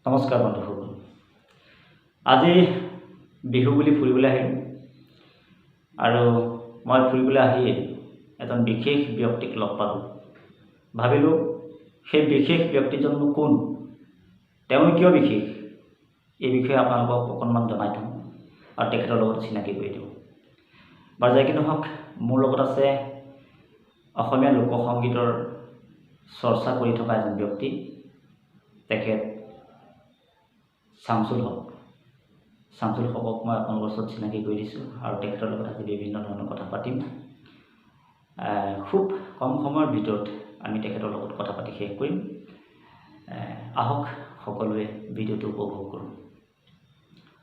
নমস্কাৰ বন্ধুসকল, আজি বিহু বুলি ফুৰিবলৈ আহিলোঁ আৰু মই ফুৰিবলৈ আহিয়ে এজন বিশেষ ব্যক্তিক লগ পালোঁ। ভাবিলোঁ সেই বিশেষ ব্যক্তিজননো কোন, তেওঁ কিয় বিশেষ, এই বিষয়ে আপোনালোকক অকণমান জনাই থওঁ আৰু তেখেতৰ লগত চিনাকি কৰি দিওঁ। বাৰু যাই কি নহওক, মোৰ লগত আছে অসমীয়া লোকসংগীতৰ চৰ্চা কৰি থকা এজন ব্যক্তি, তেখেত চামচুল হক। চামচুল হকক মই আপোনালোকৰ ওচৰত চিনাকি কৰি দিছোঁ আৰু তেখেতৰ লগত আজি বিভিন্ন ধৰণৰ কথা পাতিম। খুব কম সময়ৰ ভিতৰত আমি তেখেতৰ লগত কথা পাতি শেষ কৰিম। আহক সকলোৱে ভিডিঅ'টো উপভোগ কৰোঁ।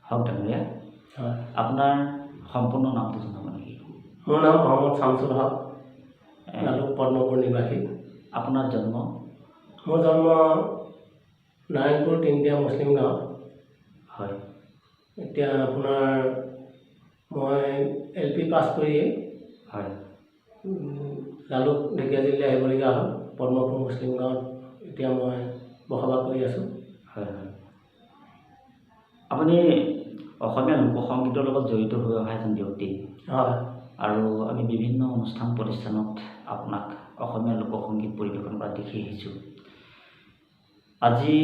হক ডাঙৰীয়া, হয়, আপোনাৰ সম্পূৰ্ণ নামটো জনাব নেকি? মোৰ নাম মহম্মদ চামচুল হক, লালুক পদ্মপুৰ নিবাসী। আপোনাৰ জন্ম? মোৰ জন্ম নাৰায়ণপুৰ তিনিটিয়া মুছলিম গাঁৱত। হয়। এতিয়া আপোনাৰ মই এল পি পাছ কৰিয়েই হয় লালুক ঢেকীয়াজুলিলৈ আহিবলগীয়া হ'ল। পদ্মপুৰ মুছলিম গাঁৱত এতিয়া মই বসবাস কৰি আছোঁ। হয় হয়, আপুনি অসমীয়া লোকসংগীতৰ লগত জড়িত হৈ অহা এজন ব্যক্তি। হয়। আৰু আমি বিভিন্ন অনুষ্ঠান প্ৰতিষ্ঠানত আপোনাক অসমীয়া লোকসংগীত পৰিৱেশন কৰা দেখি আহিছোঁ। আজি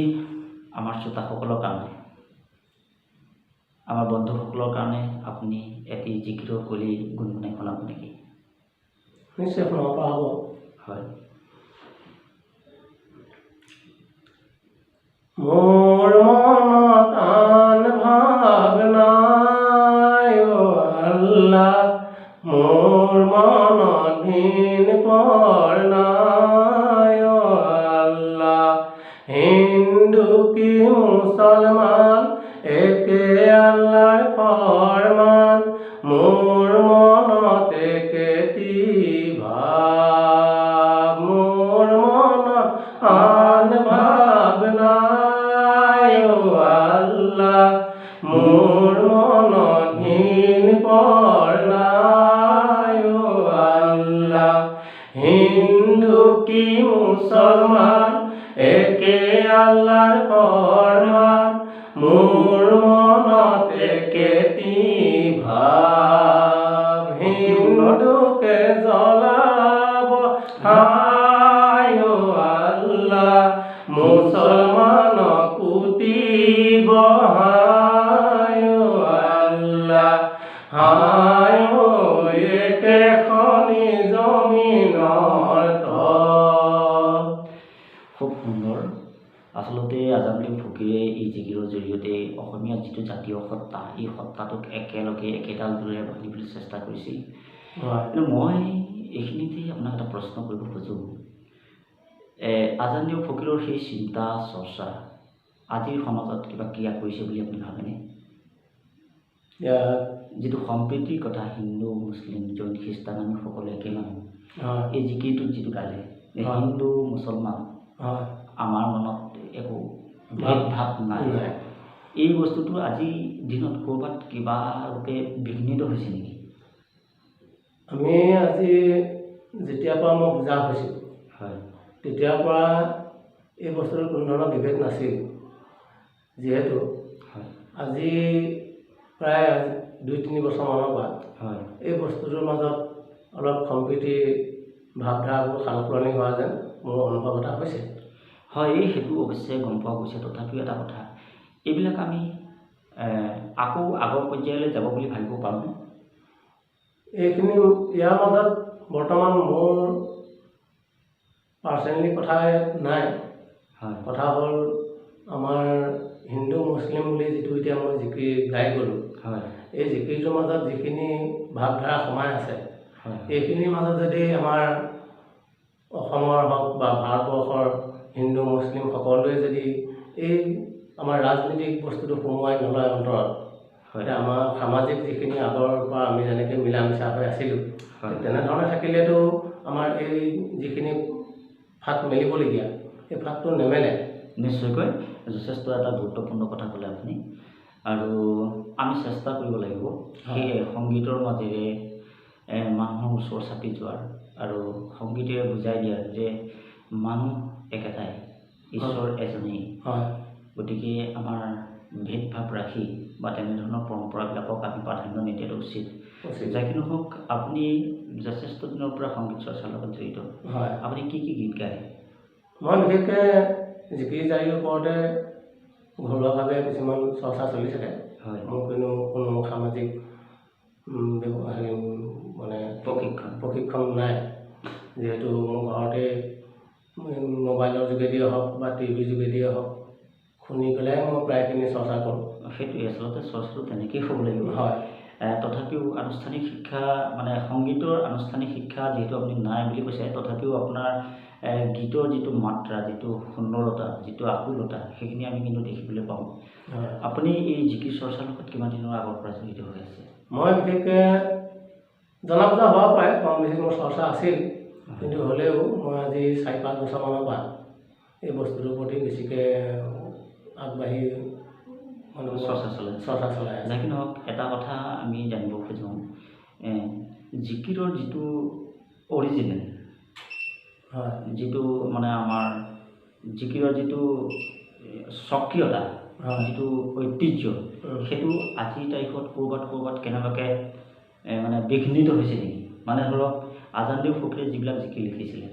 আমাৰ শ্ৰোতাসকলৰ কাৰণে, আমাৰ বন্ধুসকলৰ কাৰণে আপুনি এটি জিকিৰৰ কলি গুণগুণাই শুনাব নেকি? নিশ্চয় শুনাব পৰা হ'ব। হয়। মোৰ মনত আন ভাৱ নাই অ আল্লাহ, মোৰ মনত ভিন পৰ নাই অ আল্লাহ। হিন্দু কি মুছলমান একে আল্লাহৰ ফৰমান, মোৰ মনত একেটি ভাৱ, মোৰ মনত আন ভাৱ নাই অ আল্লাহ, মোৰ মনত ভিন পৰ নাই অ আল্লাহ। হিন্দু কি মুছলমান একে আল্লাহৰ ফৰমান, মোৰ মনত একেটি ভাৱ, হিন্দুকে জ্বলাব হায় অ আল্লাহ, মুছলমানক পুতিব হায় অ আল্লাহ। হায় অ একেখনি জমিনৰ তল। খুব সুন্দৰ। আচলতে আজানবীৰ ফকীৰে এই জিকিৰৰ জৰিয়তে অসমীয়া যিটো জাতীয় সত্তা, এই সত্তাটোক একেলগে একেডাল দূৰেৰে বান্ধিবলৈ চেষ্টা কৰিছিল। হয়। কিন্তু মই এইখিনিতে আপোনাক এটা প্ৰশ্ন কৰিব খোজোঁ, আজানবীৰ ফকীৰৰ সেই চিন্তা চৰ্চা আজিৰ সমাজত কিবা ক্ৰিয়া কৰিছে বুলি আপুনি ভাবেনে? ইয়াত যিটো সম্প্ৰীতিৰ কথা, হিন্দু মুছলিম জৈন খ্ৰীষ্টান আমি সকলো একে মানুহ, হয়। এই জিকিৰটোত যিটো গালে যে হয়। হিন্দু মুছলমান হয়, আমাৰ মনত একো ভেদভাৱ নাই, নাই, এই বস্তুটো আজিৰ দিনত ক'ৰবাত কিবা ৰূপে বিঘ্নিত হৈছে নেকি? আমি আজি যেতিয়াৰ পৰা মই বুজা হৈছোঁ, হয়, তেতিয়াৰ পৰা এই বস্তুটোৰ কোনো ধৰণৰ বিভেদ নাছিল। যিহেতু হয়, আজি প্ৰায় 2-3 বছৰমানৰ পৰা হয়, এই বস্তুটোৰ মাজত অলপ সম্প্ৰীতিৰ ভাৱধাৰাবোৰ সালসলনি হোৱা যেন মোৰ অনুভৱ এটা হৈছে। হয়, সেইটো অৱশ্যে গম পোৱা গৈছে। তথাপিও এটা কথা, এইবিলাক আমি আকৌ আগৰ পৰ্যায়লৈ যাব বুলি ভাবিব পাৰোঁনে? এইখিনি ইয়াৰ মাজত বৰ্তমান মোৰ পাৰ্চনেলি কথা নাই। হয়। কথা হ'ল আমাৰ হিন্দু মুছলিম বুলি যিটো এতিয়া মই জিকিৰ গাই গ'লোঁ, হয়, এই জিকিৰটোৰ মাজত যিখিনি ভাৱধাৰা সোমাই আছে, হয়, এইখিনিৰ মাজত যদি আমাৰ অসমৰ হওক বা ভাৰতবৰ্ষৰ হিন্দু মুছলিম সকলোৱে যদি এই আমাৰ ৰাজনীতিক বস্তুটো সোমোৱাই নলয় অন্তৰত, হয়, এতিয়া আমাৰ সামাজিক যিখিনি আগৰ পৰা আমি যেনেকৈ মিলা মিছা হৈ আছিলোঁ, হয়, তেনেধৰণে থাকিলেতো আমাৰ এই যিখিনি ফাট মেলিবলগীয়া এই ফাটটো নেমেলে। নিশ্চয়কৈ যথেষ্ট এটা গুৰুত্বপূৰ্ণ কথা ক'লে আপুনি। আৰু আমি চেষ্টা কৰিব লাগিব সেই সংগীতৰ মাজেৰে মানুহৰ ওচৰ চাপি যোৱাৰ আৰু সংগীতেৰে বুজাই দিয়াৰ যে মানুহ একেটাই, ঈশ্বৰ এজনেই। হয়। গতিকে আমাৰ ভেদভাৱ ৰাখি বা তেনেধৰণৰ পৰম্পৰাবিলাকক আমি প্ৰাধান্য নিদিয়াটো উচিত। যাই কি নহওক, আপুনি যথেষ্ট দিনৰ পৰা সংগীত চৰ্চাৰ লগত জড়িত। হয়। আপুনি কি কি গীত গায়? মই বিশেষকৈ জিকিৰ জাৰিৰ ওপৰতে ঘৰুৱাভাৱে কিছুমান চৰ্চা চলি থাকে। হয়। মোৰ কোনো কোনো সামাজিক মানে প্ৰশিক্ষণ নাই, যিহেতু মোৰ ঘৰতে মোবাইলৰ যোগেদিয়ে হওক বা টিভিৰ যোগেদিয়ে হওক শুনি পেলাই মই প্ৰায়খিনি চৰ্চা কৰোঁ। সেইটোৱে আচলতে চৰ্চাটো তেনেকেই হ'ব লাগিব। হয়। তথাপিও আনুষ্ঠানিক শিক্ষা মানে সংগীতৰ আনুষ্ঠানিক শিক্ষা যিহেতু আপুনি নাই বুলি কৈছে, তথাপিও আপোনাৰ গীতৰ যিটো মাত্ৰা, যিটো সুন্দৰতা, যিটো আকুলতা, সেইখিনি আমি কিন্তু দেখিবলৈ পাওঁ। আপুনি এই জিকিৰ চৰ্চাৰ লগত কিমান দিনৰ আগৰ পৰা জড়িত হৈ আছে? মই বিশেষকৈ জনা বুজা হোৱাৰ পৰাই কম বেছি মোৰ চৰ্চা আছিল, কিন্তু হ'লেও মই আজি 4-5 বছৰমানৰ পৰা এই বস্তুটোৰ প্ৰতি বেছিকৈ আগবাঢ়ি মানে চৰ্চা চলাই চৰ্চা চলাই আছে। যি কি নহওক, এটা কথা আমি জানিব খোজোঁ, জিকিৰৰ যিটো অৰিজিনেল, হয়, যিটো মানে আমাৰ জিকিৰৰ যিটো স্বকীয়তা, যিটো ঐতিহ্য, সেইটো আজিৰ তাৰিখত ক'ৰবাত ক'ৰবাত কেনেবাকৈ মানে বিঘ্নিত হৈছে নেকি? মানে ধৰক আজানদেউ ফকীৰে যিবিলাক জিকিৰ লিখিছিলে,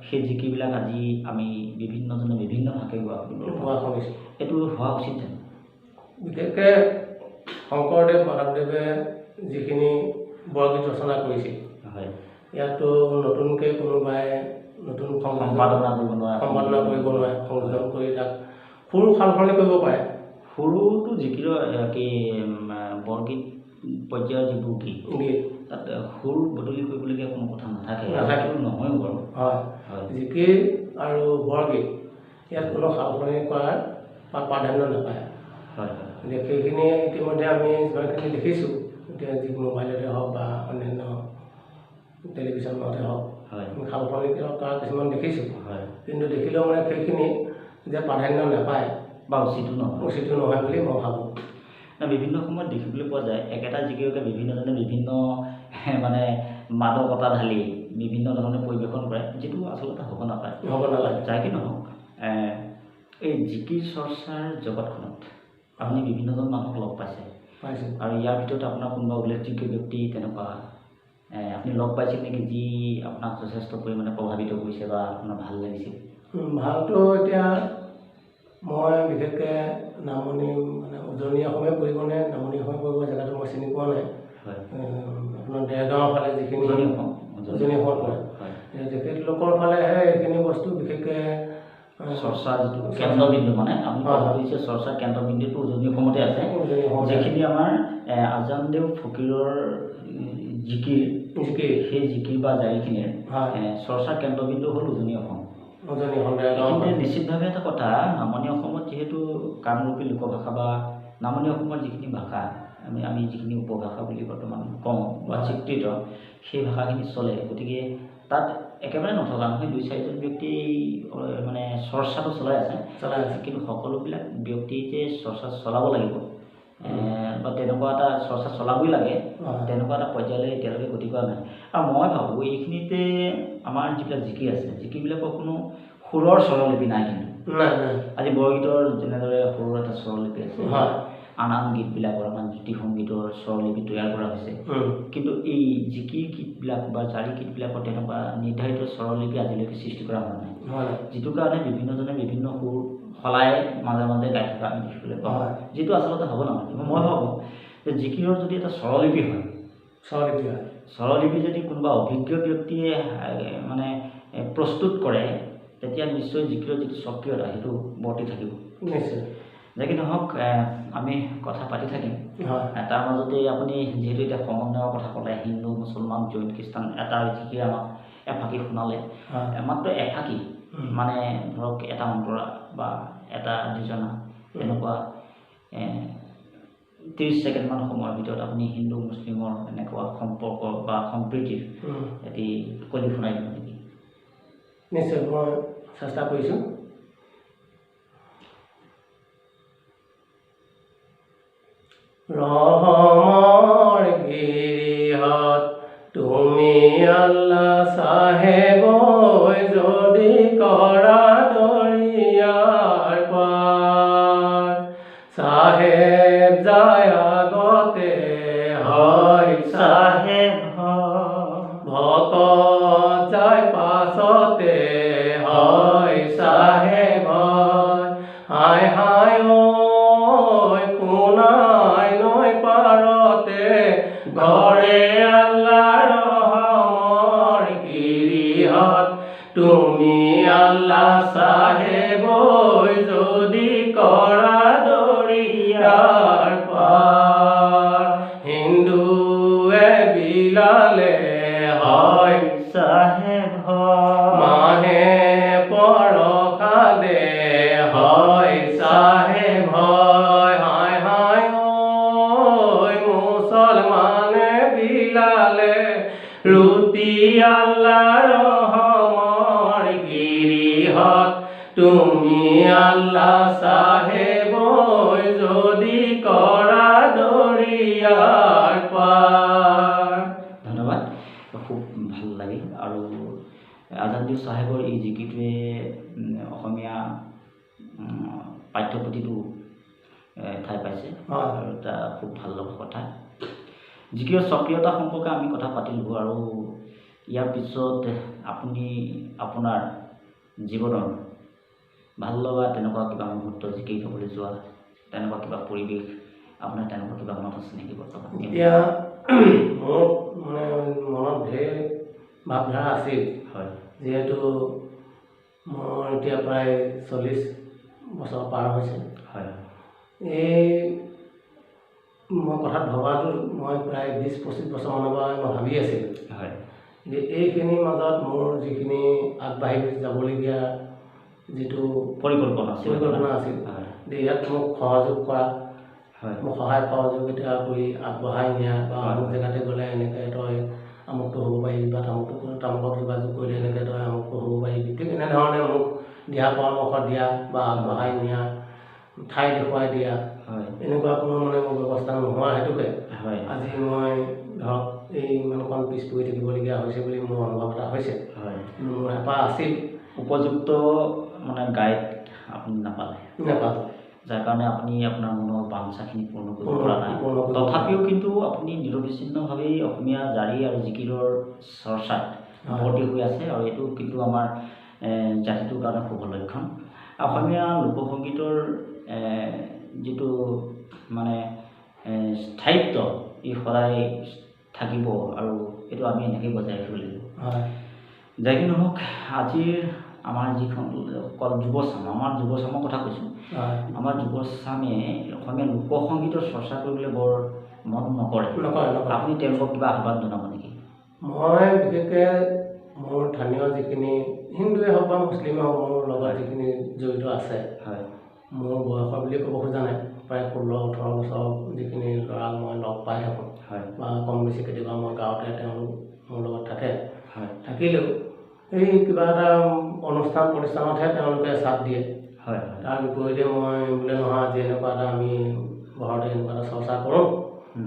সেই জিকিৰবিলাক আজি আমি বিভিন্নজনে বিভিন্ন ভাষে গোৱা শুনিছোঁ। এইটো হোৱা উচিত জানো? বিশেষকৈ শংকৰদেৱ মাধৱদেৱে যিখিনি বৰগীত ৰচনা কৰিছিল, হয়, ইয়াতো নতুনকৈ কোনোবাই নতুন সম্পাদনা কৰিব নোৱাৰে, সম্পাদনা কৰিব নোৱাৰে, সংযোজন কৰি তাক সুৰ সালসলনি কৰিব পাৰে। সুৰটো জিকিৰৰ কি বৰগীত পৰ্যায়ৰ যিবোৰ গীত, তাত সুৰ বদলি কৰিবলগীয়া কোনো কথা নাথাকে, নহয়ো বাৰু। হয়, জিকিৰ আৰু বৰগীত ইয়াত কোনো সালসলনি কৰাৰ প্ৰাধান্য নাপায়। হয় হয়। গতিকে সেইখিনি ইতিমধ্যে আমি যিমানখিনি দেখিছোঁ এতিয়া, যি মোবাইলতে হওক বা অন্যান্য টেলিভিশ্যনতে হওক, হয়, সালসলনি কৰা কিছুমান দেখিছোঁ। হয়। কিন্তু দেখিলেও মানে সেইখিনি যে প্ৰাধান্য নাপায় বা উচিতো নহয়, উচিতো নহয় বুলি মই ভাবোঁ। বিভিন্ন সময়ত দেখিবলৈ পোৱা যায় একেটা জিকিৰকে বিভিন্নজনে বিভিন্ন মানে মাদকতা ঢালি বিভিন্ন ধৰণে পৰিৱেশন কৰে, যিটো আচলতে হ'ব নাপায়, হ'ব নালাগে। যাই কি নহওক, এই জিকিৰ চৰ্চাৰ জগতখনত আপুনি বিভিন্নজন মানুহক লগ পাইছে, পাইছোঁ। আৰু ইয়াৰ ভিতৰত আপোনাৰ কোনোবা উল্লেখযোগ্য ব্যক্তি তেনেকুৱা আপুনি লগ পাইছিল নেকি, যি আপোনাক যথেষ্ট পৰিমাণে প্ৰভাৱিত কৰিছে বা আপোনাৰ ভাল লাগিছিল? ভালটো এতিয়া মই বিশেষকৈ নামনি মানে উজনি অসমে পৰিবনে নামনি অসমে পৰিব জেগাটো মই চিনি পোৱা নাই। আপোনাৰ দেৰগাঁৱৰ ফালে যিখিনি উজনি অসমত পৰে, তেখেতলোকৰ ফালেহে এইখিনি বস্তু বিশেষকৈ চৰ্চা যিটো কেন্দ্ৰবিন্দু, মানে আপুনি ভাবিছে চৰ্চাৰ কেন্দ্ৰবিন্দুটো উজনি অসমতে আছে, যিখিনি আমাৰ আজানদেউ ফকীৰৰ জিকিৰ, সেই জিকিৰ বা জাৰিখিনিৰ চৰ্চাৰ কেন্দ্ৰবিন্দু হ'ল উজনি অসম। উজনি অসম। নিশ্চিতভাৱে এটা কথা, নামনি অসমত যিহেতু কামৰূপী লোকভাষা বা নামনি অসমৰ যিখিনি ভাষা আমি যিখিনি উপভাষা বুলি বৰ্তমান কওঁ বা স্বীকৃত, সেই ভাষাখিনি চলে। গতিকে তাত একেবাৰে নথকা নহয়, 2-4জন ব্যক্তি মানে চৰ্চাটো চলাই আছে, কিন্তু সকলোবিলাক ব্যক্তি যে চৰ্চা চলাব লাগিব বা তেনেকুৱা এটা চৰ্চা চলাবই লাগে, তেনেকুৱা এটা পৰ্যায়লৈ এতিয়ালৈকে গতি কৰা নাই। আৰু মই ভাবোঁ এইখিনিতে আমাৰ যিবিলাক জিকিৰ আছে, জিকিৰবিলাকৰ কোনো সুৰৰ স্বৰলিপি নাই। কিন্তু আজি বৰগীতৰ যেনেদৰে সুৰৰ এটা স্বৰলিপি আছে, আন আন গীতবিলাকৰ আমাৰ জ্যোতি সংগীতৰ স্বৰলিপি তৈয়াৰ কৰা হৈছে, কিন্তু এই জিকিৰ গীতবিলাক বা জাৰি গীতবিলাকৰ তেনেকুৱা নিৰ্ধাৰিত স্বৰলিপি আজিলৈকে সৃষ্টি কৰা হোৱা নাই, যিটো কাৰণে বিভিন্নজনে বিভিন্ন সুৰ সলাই মাজে মাজে গাই থকা আমি দেখিবলৈ পাওঁ, যিটো আচলতে হ'ব নালাগে। মই ভাবোঁ যে জিকিৰৰ যদি এটা স্বৰলিপি হয়, স্বৰলিপি যদি কোনোবা অভিজ্ঞ ব্যক্তিয়ে মানে প্ৰস্তুত কৰে, তেতিয়া নিশ্চয় জিকিৰৰ যিটো স্বকীয়তা সেইটো বৰ্তি থাকিব। নিশ্চয়। যি কি নহওক, আমি কথা পাতি থাকিম। তাৰ মাজতে আপুনি যিহেতু এতিয়া সমন্বয়ৰ কথা ক'লে, হিন্দু মুছলমান জৈন খ্ৰীষ্টান এটা জিকিৰ আমাক এফাকি শুনালে, মাত্ৰ এফাকি মানে ধৰক এটা অন্তৰা বা এটা দুজনা তেনেকুৱা 30 ছেকেণ্ডমান সময়ৰ ভিতৰত আপুনি হিন্দু মুছলিমৰ এনেকুৱা সম্পৰ্ক বা সম্প্ৰীতিৰ এটি কলি শুনাই দিব নেকি? নিশ্চয়, মই চেষ্টা কৰিছোঁ। ৰহমৰ গিৰিহত তুমি আল্লাহ চাহেব যদি কৰা দৰিয়াৰ পাৰ, হায় হায় ঐ কোনাই নৈ পাৰতে ঘৰে আল্লাহ ৰহমৰ গিৰিহত, তুমি আল্লাহ চাহেব যদি কৰা দৰিয়াৰ পাৰ, হিন্দুৱে বিলালে হয় চাহেব মাহে পৰসাদে হয় চাহেব হয়। হায় হায় ঐ মুছলমানে বিলালে ৰুটি আল্লাহ ৰহমৰ গিৰিহত, তুমি আল্লাহ চাহেব যদি কৰা দৰিয়াৰ পাৰ। ধন্যবাদ, খুব ভাল লাগিল। আৰু আজানবীৰ চাহেবৰ এই জিকিৰটোৱে অসমীয়া পাঠ্যপুথিটো ঠাই পাইছে আৰু এটা খুব ভাল লগা কথা। জিকিৰৰ সক্ৰিয়তা সম্পৰ্কে আমি কথা পাতিলোঁ আৰু ইয়াৰ পিছত আপুনি আপোনাৰ জীৱনৰ ভাল লগা তেনেকুৱা কিবা মুহূৰ্ত, জিকিৰ গাবলৈ যোৱা তেনেকুৱা কিবা পৰিৱেশ আপোনাৰ তেনেকুৱা কিবা মনত আছে নেকি বৰ্তমান? এতিয়া মোৰ মানে মনত ঢেৰ ভাৱধাৰা আছিল। হয়। যিহেতু মোৰ এতিয়া প্ৰায় 40 বছৰ পাৰ হৈছে। হয়। এই মই কথাত ভবাটো মই প্ৰায় 20-25 বছৰমানৰ পৰা মই ভাবি আছিলোঁ। হয়। যে এইখিনিৰ মাজত মোৰ যিখিনি আগবাঢ়ি যাবলগীয়া যিটো পৰিকল্পনা আছিল, যে ইয়াত মোক সহযোগ কৰা, হয়, মোক সহায় সহযোগিতা কৰি আগবঢ়াই নিয়া, বা আমুক জেগাতে গ'লে এনেকৈ তই আমুকটো হ'ব পাৰিবি, বা তামুকক যোগাযোগ কৰিলে এনেকৈ তই আমুকটো হ'ব পাৰিবি, ঠিক এনেধৰণে মোক দিহা পৰামৰ্শ দিয়া বা আগবঢ়াই নিয়া, ঠাই দেখুৱাই দিয়া, হয়, এনেকুৱা কোনো মানে মোৰ ব্যৱস্থা নোহোৱা হেতুকে হয় আজি মই ধৰক এই ইমানকণ পিছ পৰি থাকিবলগীয়া হৈছে বুলি মোৰ অনুভৱ এটা হৈছে। হয়। মোৰ হেঁপাহ আছিল। উপযুক্ত মানে গাইড আপুনি নাপালে, যাৰ কাৰণে আপুনি আপোনাৰ মনৰ বাঞ্ছাখিনি পূৰ্ণ কৰিব পৰা নাই। তথাপিও কিন্তু আপুনি নিৰৱচ্ছিন্নভাৱেই অসমীয়া জাৰি আৰু জিকিৰৰ চৰ্চাত ভৰ্তি হৈ আছে আৰু এইটো কিন্তু আমাৰ জাতিটোৰ কাৰণে শুভ লক্ষণ। অসমীয়া লোকসংগীতৰ যিটো মানে স্থায়িত্ব ই সদায় থাকিব আৰু এইটো আমি এনেকৈয়ে বজাই ৰাখিব লাগিব। যাই কি নহওক, আজিৰ আমাৰ যিখন অকল যুৱচাম, আমাৰ যুৱচামৰ কথা কৈছোঁ, আমাৰ যুৱচামে অসমীয়া লোকসংগীতৰ চৰ্চা কৰিবলৈ বৰ মন নকৰে। আপুনি তেওঁলোকক কিবা আহ্বান জনাব নেকি? মই বিশেষকৈ মোৰ স্থানীয় যিখিনি হিন্দুৱে হওক বা মুছলিমেই হওক, মোৰ লগত যিখিনি জড়িত আছে, হয়, মোৰ বয়সৰ বুলি ক'ব খোজা নাই, প্ৰায় 16-18 বছৰ যিখিনি ল'ৰাক মই লগ পাই থাকোঁ, হয়, বা কম বেছি কেতিয়াবা মই গাঁৱতে তেওঁলোক মোৰ লগত থাকে, হয়, থাকিলেও এই কিবা এটা অনুষ্ঠান প্ৰতিষ্ঠানতহে তেওঁলোকে চাপ দিয়ে। হয়। তাৰ বিপৰীতে মই বোলে নহয় আজি এনেকুৱা এটা আমি ঘৰতে এনেকুৱা এটা চৰ্চা কৰোঁ,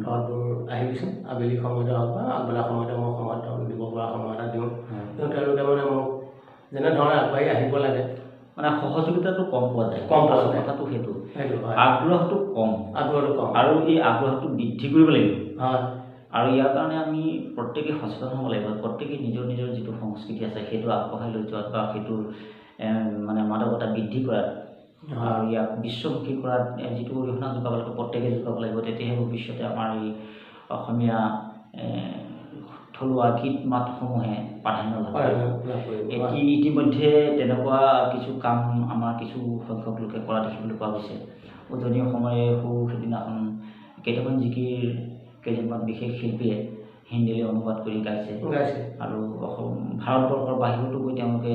তহঁতবোৰ আহিবিচোন, আবেলি সময়তে হওক বা আগবেলা সময়তে মই সময়ত দিব পৰা সময় এটা দিওঁ। কিন্তু তেওঁলোকে মানে মোক যেনেধৰণে আগবাঢ়ি আহিব লাগে, মানে সহযোগিতাটো কম পোৱা যায়। কম পোৱা যায়। কথাটো সেইটো, সেইটো আগ্ৰহটো কম, আৰু এই আগ্ৰহটো বৃদ্ধি কৰিব লাগিব। হয়। আৰু ইয়াৰ কাৰণে আমি প্ৰত্যেকেই সচেতন হ'ব লাগিব। প্ৰত্যেকেই নিজৰ নিজৰ যিটো সংস্কৃতি আছে সেইটো আগবঢ়াই লৈ যোৱাত বা সেইটোৰ মানে মাদকতা বৃদ্ধি কৰাত আৰু ইয়াক বিশ্বমুখী কৰাত যিটো অৰিহণা যোগাব লাগিব প্ৰত্যেকেই যোগাব লাগিব। তেতিয়াহে ভৱিষ্যতে আমাৰ এই অসমীয়া থলুৱা গীত মাতসমূহে প্ৰাধান্য লাভ কৰিব। ইতিমধ্যে তেনেকুৱা কিছু কাম আমাৰ কিছু সংখ্যক লোকে কৰা দেখিবলৈ পোৱা গৈছে। উজনি অসমৰে সৌ সিদিনাখন কেইটামান জিকিৰ কেইজনমান বিশেষ শিল্পীয়ে হিন্দীলৈ অনুবাদ কৰি গাইছে, আৰু অসম ভাৰতবৰ্ষৰ বাহিৰতো গৈ তেওঁলোকে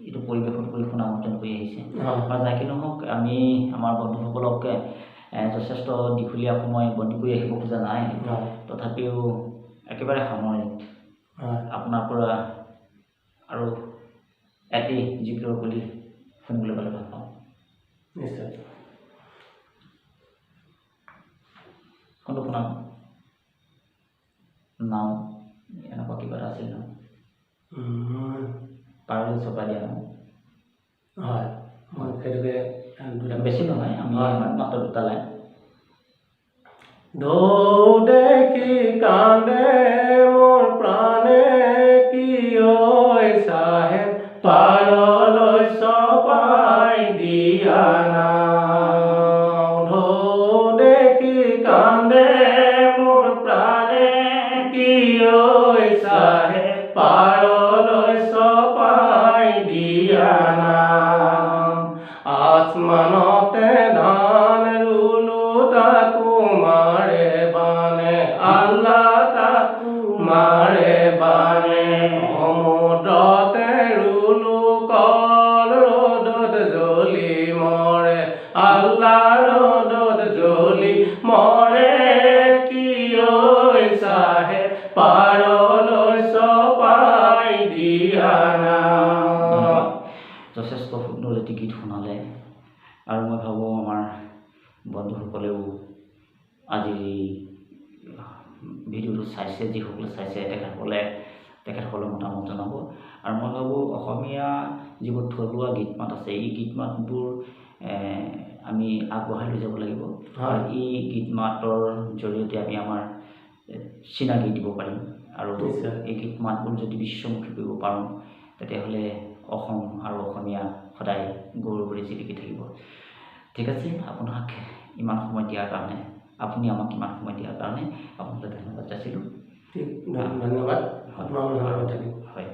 এইটো পৰিৱেশন কৰি সুনাম অৰ্জন কৰি আহিছে। বা যাই কি নহওক, আমি আমাৰ বন্ধুসকলক যথেষ্ট দীঘলীয়া সময় বন্দী কৰি ৰাখিব খোজা নাই, তথাপিও একেবাৰে সামৰণিত আপোনাৰ পৰা আৰু এটি জিকিৰৰ কলি শুনিবলৈ পালে ভাল পাওঁ। নিশ্চয়। কোনটো শুনাম? নাও এনেকুৱা কিবা এটা আছিল ন? পাৰলৈ চপাই দিয়া নাও। হয়, মই সেইটোকে বেছি নহয়, আমি মাত্ৰ দুটা লাইন। ঢৌ দেখি কান্দে মোৰ প্ৰাণে কিয় চাহেব, পাৰলৈ চপাই দিয়া নাও। ৰ'দত জ্বলি মৰে কিয় চাহে পাৰলৈ চপাই দিয়া না। ধন্যবাদ, যথেষ্ট সুন্দৰ এটি গীত শুনালে। আৰু মই ভাবোঁ আমাৰ বন্ধুসকলেও আজিৰ এই ভিডিঅ'টো চাইছে, যিসকলে চাইছে তেখেতসকলৰ মতামত জনাব। আৰু মই ভাবোঁ অসমীয়া যিবোৰ থলুৱা গীত মাত আছে, এই গীত মাতবোৰ আমি আগবঢ়াই লৈ যাব লাগিব। হয়। এই গীত মাতৰ জৰিয়তে আমি আমাৰ চিনাকি দিব পাৰিম আৰু এই গীত মাতবোৰ যদি বিশ্বমুখী কৰিব পাৰোঁ, তেতিয়াহ'লে অসম আৰু অসমীয়া সদায় গৌৰৱেৰে জিলিকি থাকিব। ঠিক আছে, আপোনাক ইমান সময় দিয়াৰ কাৰণে, আপুনি আমাক ইমান সময় দিয়াৰ কাৰণে আপোনালৈ ধন্যবাদ যাচিলোঁ। ঠিক, ধন্যবাদ, আপোনাৰো ধন্যবাদ থাকিল। হয়।